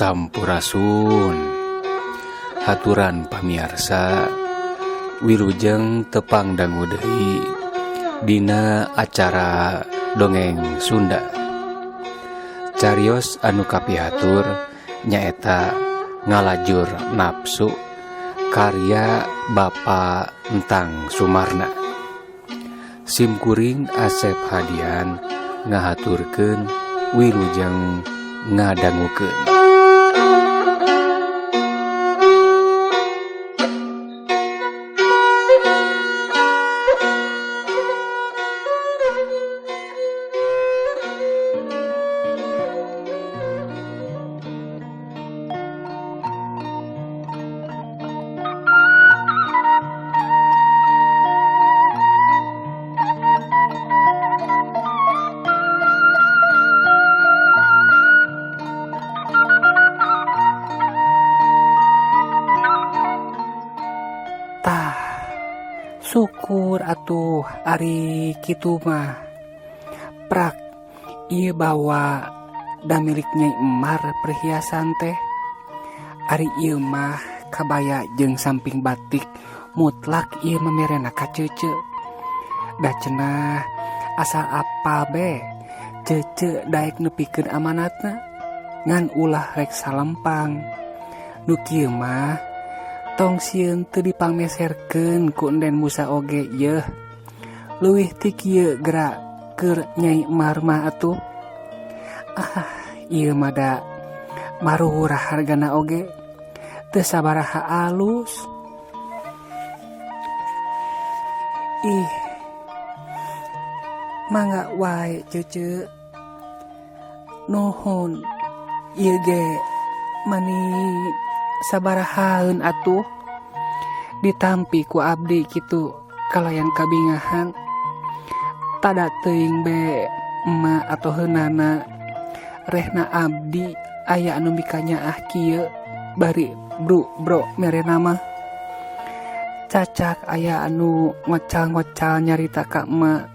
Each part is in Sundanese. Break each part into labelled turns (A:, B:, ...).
A: Sampurasun. Haturan pamiarsa wilujeng tepang dangu deui dina acara dongeng Sunda. Carios anu kapihatur nyaeta ngalajur nafsu karya Bapak Entang Sumarna. Simkuring Asep Hadian ngahaturkeun wilujeng ngadangukeun.
B: Tah, syukur atuh ari kitu mah. Prak ieu bawa da milik Nyai Emar perhiasan teh. Ari ieu mah kabaya jeung samping batik mutlak ieu mah merena ka Cece. Da cenah asal apal be Cece daek nepikeun amanatna ngan ulah rek salempang. Nu kieu mah tong sieun teu dipangmeserkeun ku Enden Musa oge yeuh. Leuwih ti kieu geura keur Nyai Emar mah atuh. Ah, ieu mah da marurah hargana oge. Teu sabaraha alus. Ih, mangga wae Cece. Nuhun ieu ge mani sabarahaeun atuh. Ditampi ku abdi kitu kalayan kabingahan. Tada teuing be emak atau heunana rehna abdi aya anu mikanyaah kieu bari bru bro merena mah. Cacak aya anu ngocal-ngocal nyarita ka emak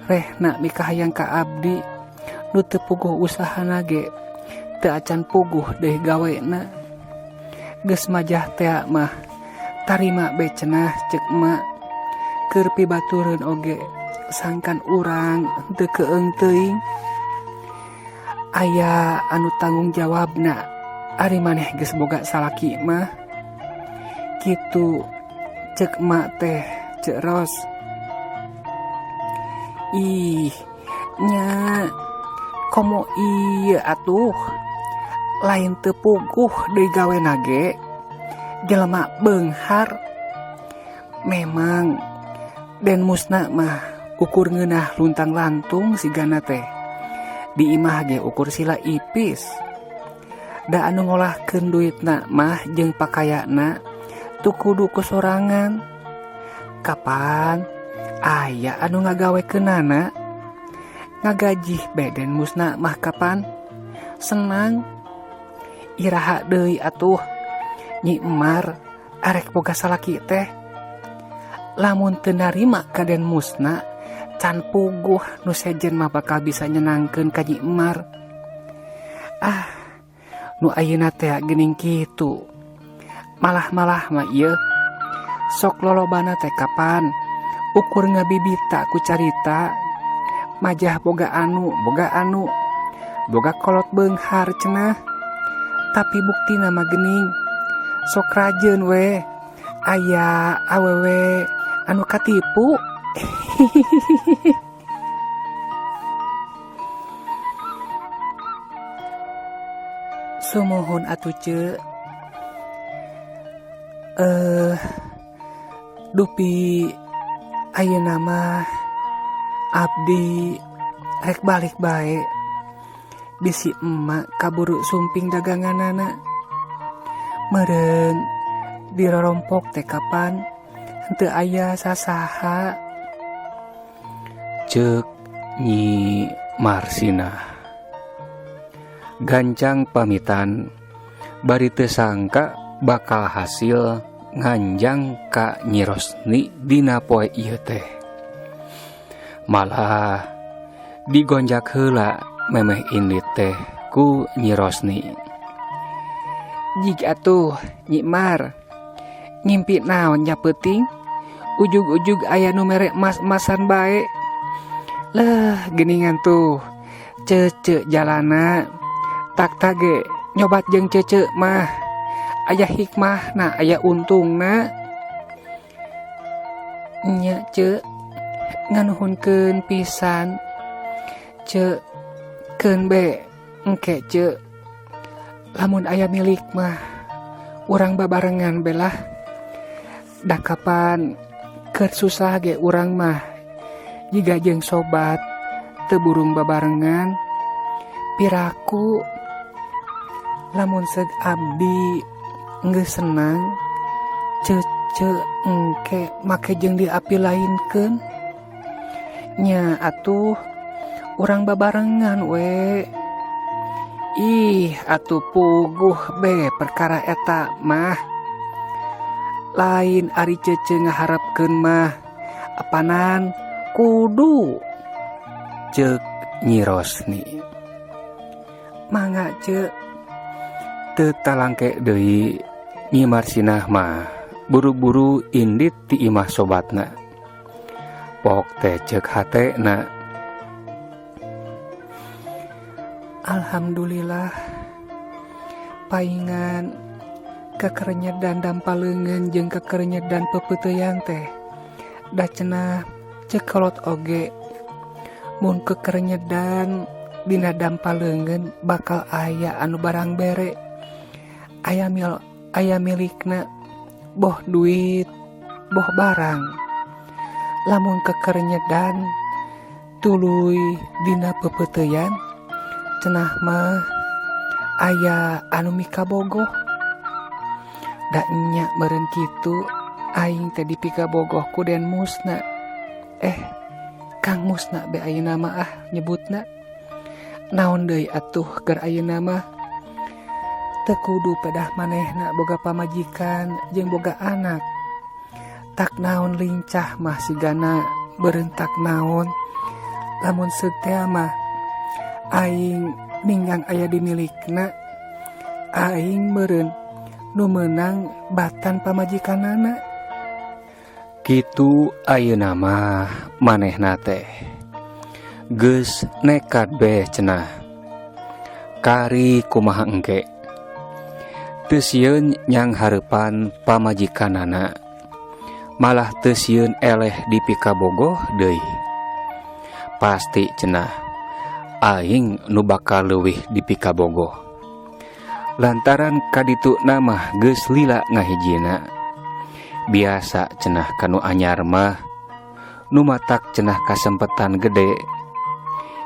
B: rehna mikahayang ka abdi nu teu puguh usahana ge teu acan puguh deui gawena. Geus majah tea mah tarima be cenah ceuk emak keur pibatureun oge sangkan urang teu keung teuing. Aya anu tanggung jawabna ari maneh geus boga salaki mah. Kitu ceuk emak teh Ceu Ros. Ih, nya komo ieu atuh lain teu puguh deui gawena ge jelema beunghar. Memang Den Musna mah ukur ngeunah luntang lantung sigana teh. Di imah ge ukur sila ipis. Da anu ngolahkeun duitna mah jeung pakayana teu kudu kusorangan. Kapan aya anu ngagawekeunana? Ngagajih be Den Musna mah kapan? Senang. Iraha deui atuh Nyi Emar arek boga salaki teh. Lamun teu narima ka Den Musna can puguh nu sejen mah bakal bisa nyenangkeun ka Nyi Emar. Ah, nu ayeuna teh geuning kitu. Malah-malah mah ieu sok lolobana teh kapan ukur ngabibita ku carita majah boga anu boga anu boga kolot beunghar cenah. Tapi buktina mah geuning sok rajeun we aya awewe anu katipu. Sumuhun atuh Ceu. Dupi ayeuna mah abdi rek balik bae. Bisi emak kaburu sumping daganganana. Meureun dirorompok teh kapan henteu aya sasaha.
A: Ceuk Nyi Marsinah. Gancang pamitan bari teu sangka bakal hasil nganjang ka Nyi Rosni dina poe ieu teh. Malah digonjak heula memeh indit teh ku Nyi Rosni.
B: Jig atuh Nyi Mar. Ngimpi naon nya peuting? Ujug-ujug aya nu mere emas-emasan bae. Leh geuningan tuh cece jalana tak tage nyobat jeung cece mah aya hikmahna aya untungna. Nya ce nganuhunkeun pisan ce keun be engke ce lamun aya milik mah urang babarengan belah da kapan keur susah ge urang mah jiga jeung sobat teu burung babarengan piraku lamun seug abdi geus senang cece engke make jeung diapi lainkeun nya atuh urang babarengan we. Ih atuh puguh be perkara eta mah lain ari cece ngaharepkeun mah apanan kudu
A: ceuk Nyi Rosni.
B: Mangga ce.
A: Teu talangke deui Nyi Marsinah mah buru-buru indit ti imah sobatna. Pok teh ceuk hatena.
B: Alhamdulillah paingan kekerenyedan dampaleungeun jeung kekerenyedan pepeuteyan teh da cenah ceuk kolot oge mun kekerenyedan dina dampaleungeun bakal aya anu barang bere aya mil aya milikna boh duit boh barang lamun kekerenyedan tuluy dina pepeuteyan cenah mah aya anu mikabogoh da nya meureun kitu aing teh dipikabogoh ku Den Musna Kang Musna be ayeuna mah ah nyebutna naon deui atuh keur ayeuna mah teu kudu pedah manehna boga pamajikan jeung boga anak tak naon lincah mah sigana beureun tak naon lamun seug teh mah aing ninggang aya di milikna aing meureun nu meunang batan pamajikanana.
A: Kitu ayeuna mah manehna teh geus nekat be cenah kari kumaha engke teu sieun nyang hareupan pamajikanana malah teu sieun eleh dipikabogoh deui. Pasti cenah aing nu bakal leuwih dipikabogoh lantaran kaditu mah geus lila ngahijina. Biasa cenah kanu anyar mah nu matak cenah kasempetan gede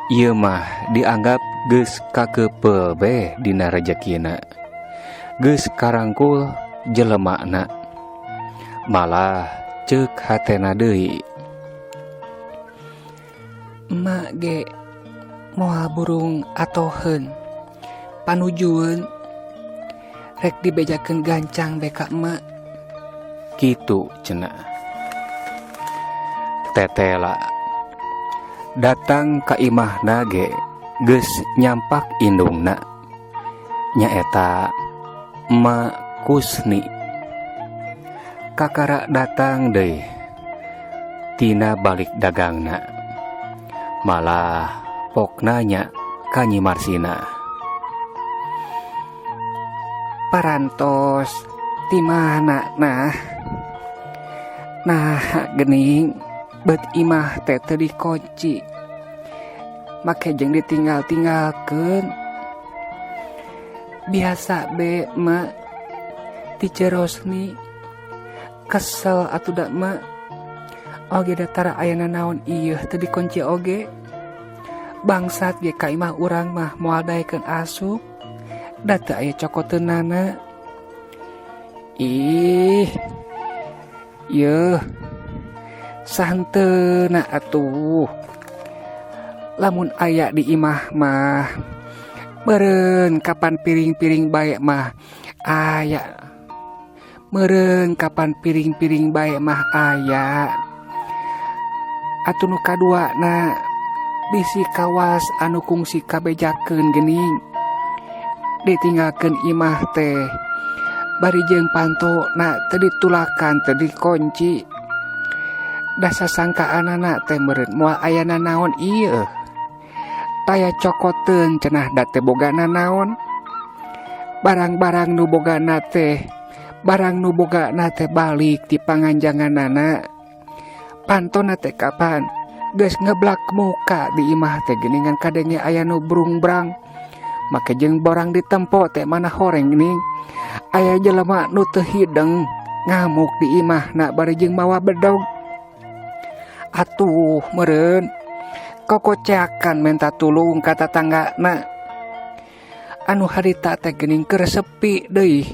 A: ieu mah dianggap geus kakeupel be dina rejekina geus karangkul jelemana malah ceuk hatena deui.
B: Emak ge moal burung atoheun panujueun rek dibejakeun gancang be ka emak
A: kitu cenah. Tetela datang ka imahna ge geus nyampak indungna nyaeta Emak Kusni. Kakara datang deui tina balik dagangna malah pok nanya ka Nyi Marsinah.
B: Parantos ti mana nah? Nah gening bet imah teh teu dikunci make jeung ditinggal-tinggalkeun. Biasa be mak ti Rosni kesel atuh da mak oge datara aya nanaon ieu teu dikunci oge. Bangsat ge ka imah urang mah moal daekeun asup da teu aya cokoteunana. Ih yeuh santeuna atuh lamun aya di imah mah meureun kapan piring-piring bae mah aya meureun kapan piring-piring bae mah aya atuh nu kadua na bisi kawas anu kungsi kabejakeun geuning ditinggalkeun imah teh Bari jeung pantona teu ditulakan teu dikunci. Da sasangkaanana teh meureun moal aya nanaon ieu. Taya cokoteun cenah da teu boga nanaon. Barang-barang nu bogana teh barang nu bogana teh balik ti panganjanganana. Pantona teh kapan geus ngeblak muka di imah teh geuningan kadenge aya nu brungbrang. Make jeung borang ditempo teh mana horeng geuning. Aya jelema nu teu hideng ngamuk di imahna bari jeung mawa bedog. Atuh meureun kokoceakan menta tulung ka tatanggana. Anu harita teh geuning keur sepi deui.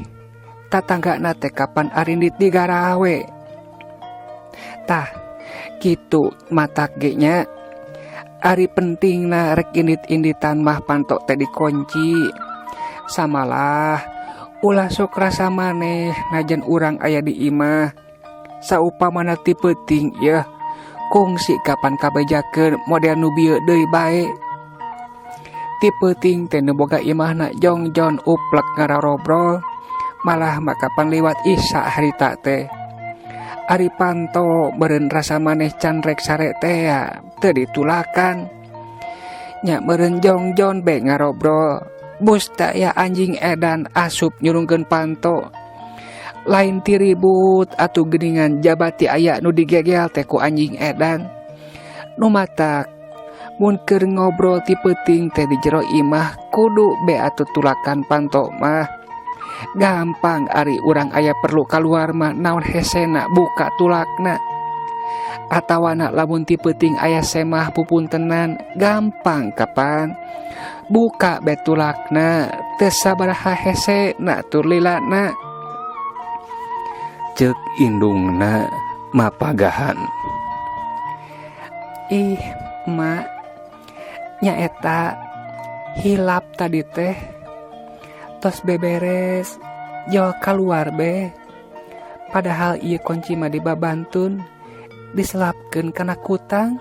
B: Tatanggana teh kapan arindit digarawe. Tah kitu matak ge nya. Ari pentingna rek indit-inditan mah panto teh dikunci. Samalah ulah sok rasa maneh najan urang aya di imah. Saupamana ti peuting yeuh kungsi kapan kabejakeun model nu bieu deui bae. Ti peuting teh nu boga imahna jongjon uplek ngararobrol, malah mah kapan liwat isya harita teh. Ari panto meureun rasa maneh can rek sare teh teu ditulakan. Nya meureun jongjon be ngarobrol, bus teh aya anjing edan asup nyurungkeun panto. Lain ti ribut atuh geuningan jabati aya nu digegel teh ku anjing edan. Nu matak mun keur ngobrol ti peuting teh di jero imah kudu be atuh tulakan panto mah. Gampang ari urang aya perlu kaluar mah naon hesena buka tulakna. Atawana lamun ti peuting aya semah pupuntenan gampang kapan buka be tulakna teu sabaraha hesena tur lilana.
A: Ceuk indungna mapagahan.
B: Ih, mak, nyaeta hilap tadi teh. Tos beberes, jol kaluar be. Padahal ieu kunci mah dibabantun, diselapkeun kana kutang.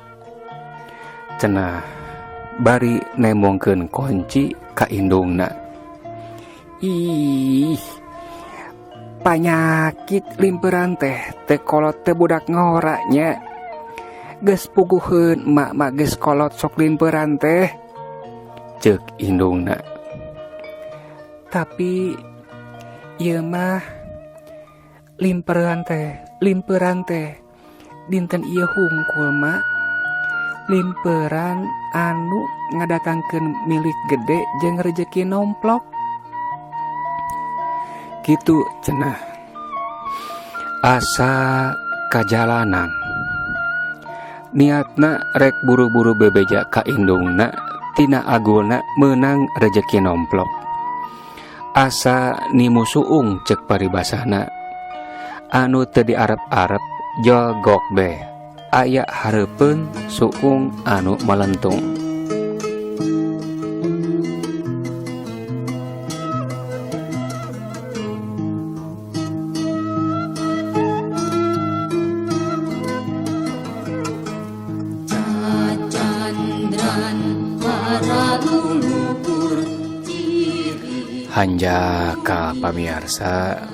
A: Cenah bari nembongkeun kunci ka indungna.
B: Ih, panyakit limperan teh teu kolot teh budak ngora nya. Geus puguheun emak mah geus kolot sok limperan teh.
A: Ceuk indungna.
B: Tapi ieu mah limperan teh dinten ieu hungkul mak. Limperan anu ngadatangkeun milik gede jeung rejeki nomplok.
A: Kitu cenah. Asa kajalanan. Niatna rek buru-buru bebeja ka indungna tina agulna meunang rejeki nomplok. Asa nimu suung ceuk paribasana. Anu teu diarep-arep jol gok be. Aya hareupeun suung anu melentung. Hanjaka pamiarsa,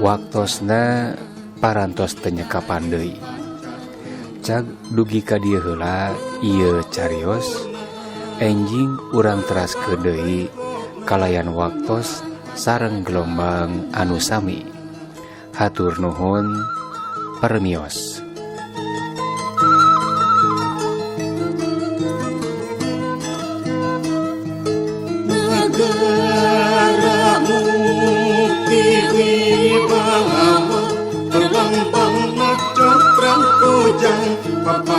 A: waktosna parantos teu nyekapan deui. Cag dugi ka dieu heula ieu carios, enjing urang teraskeun deui kalayan waktos sareng gelombang anu sami. Hatur nuhun permios.
C: Papa.